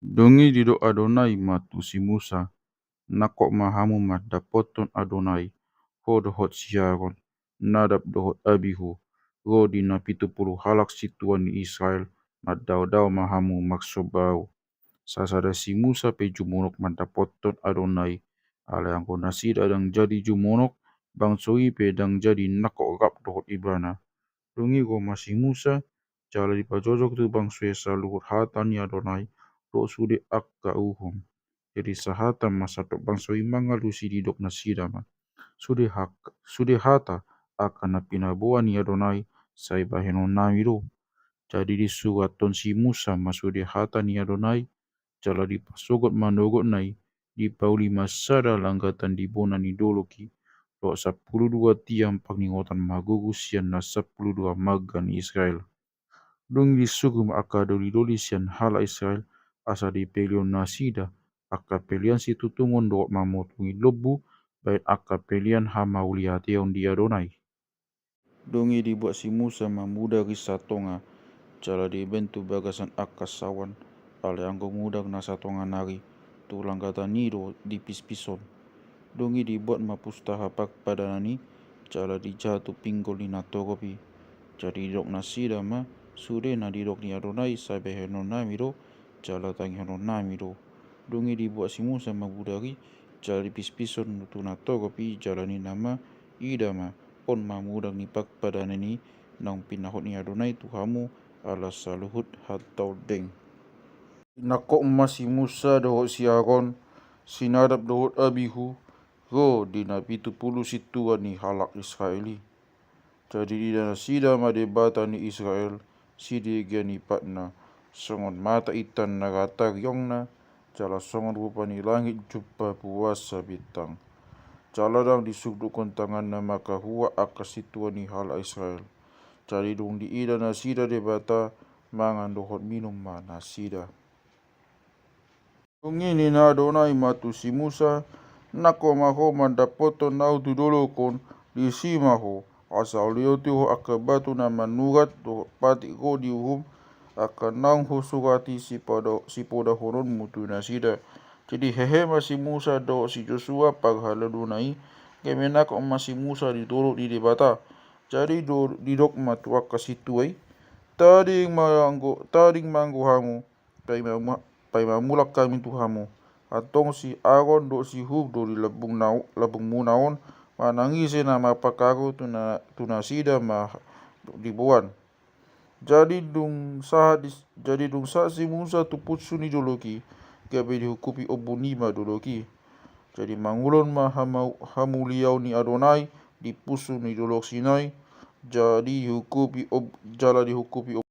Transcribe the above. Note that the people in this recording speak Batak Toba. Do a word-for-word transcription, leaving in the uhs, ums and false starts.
Dung i didok Adonai ma tu si Musa: Nangkok ma hamu mandapothon Adonai, ho dohot si Aron, Nadab dohot Abihu, ro di na pitu pulu halak sintua ni Israel, mandaodao ma hamu marsomba ahu. Sasada si Musa pe jumonok mandapothon Adonai, alai anggo nasida ndang jadi jumonok, bangso i pe ndang jadi nangkok rap dohot ibana. Dung i ro ma si Musa, jala dipajojor tu bangso i saluhut hata ni Adonai, dohot sude angka uhum. Jadi sahata ma sandok bangso i mangalusi, didok nasida ma: Sude hak-, sude hata angka na pinaboa ni Adonai, sai bahenonnami do. Jadi disurathon si Musa ma sude hata ni Adonai, jala dipasogot ma nogotna i, dipauli ma sada langgatan di bona ni dolok i, dohot sampulu dua tiang pangningotan maruru sian na sampulu dua marga ni Israel. Dung i disuru ma angka dolidoli sian halak Israel, asa dipeleon nasida angka pelean situtungon dohot mamotongi lombu, bahen angka pelean hamauliateon di Adonai. Dung i dibuat si Musa ma mudar i satonga, jala dibahen tu bagasan angka saoan, alai anggo mudar na satonga nari, tu langgatan i do dipispishon. Dung i dibuat ma pustaha parpadanan i, jala dijaha tu pinggol ni natorop i. Jadi didok nasida ma: Sude na didok ni Adonai, sai bahenonnami do, jala tangihononnami do. Dung i dibuat si Musa ma mudar i, jala dipispishon tu natorop i, jala ninna ma: Ida ma, on ma mudar ni parpadanan i, naung pinahot ni Adonai tu hamu, ala saluhut hata ondeng. Nangkok ma si Musa dohot si Aron, si Nadab dohot Abihu, ro di na pitu pulu sintua ni halak Israel i. Jadi diida nasida ma Debata ni Israel, sidegean ipatna, songon mata intan na rata riongna, jala songon rupa ni langit jumpa puasa bintang. Jala ndang disungdukkon tanganna mangkahuak angka sintua ni halak Israel. Jadi dung diida nasida Debata, mangan dohot minum ma nasida. Dung i ninna Adonai ma tu si Musa: Nangkok ma ho mandapothon ahu tu dolok on, disi ma ho, asa hulioti ho angka batu na manurat dohot patik ro di uhum, angka naung husurati sipoda-, sipodahononmu tu nasida. Jadi hehe ma si Musa dohot si Josua parhalado na i, gabe nangkok ma si Musa di dolok ni Debata. Jadi do-, didok ma tu angka sintua i: Tading ma anggo, tading ma anggo hamu, paima mu-, paima mulak hami tu hamu. Antong si Aron dohot si Hur do di lambung na-, lambungmuna on, manang ise na marpangharu tu na-, tu nasida ma diboan. Jadi dung sahat di, jadi dung sahat si Musa tu punsu ni dolok i, gabe dihukupi ombun i ma dolok i. Jadi mangulon ma hamau-, hamuliaon ni Adonai di punsu ni dolok Sinai. Jadi dihukupi ob-, jala dihukupi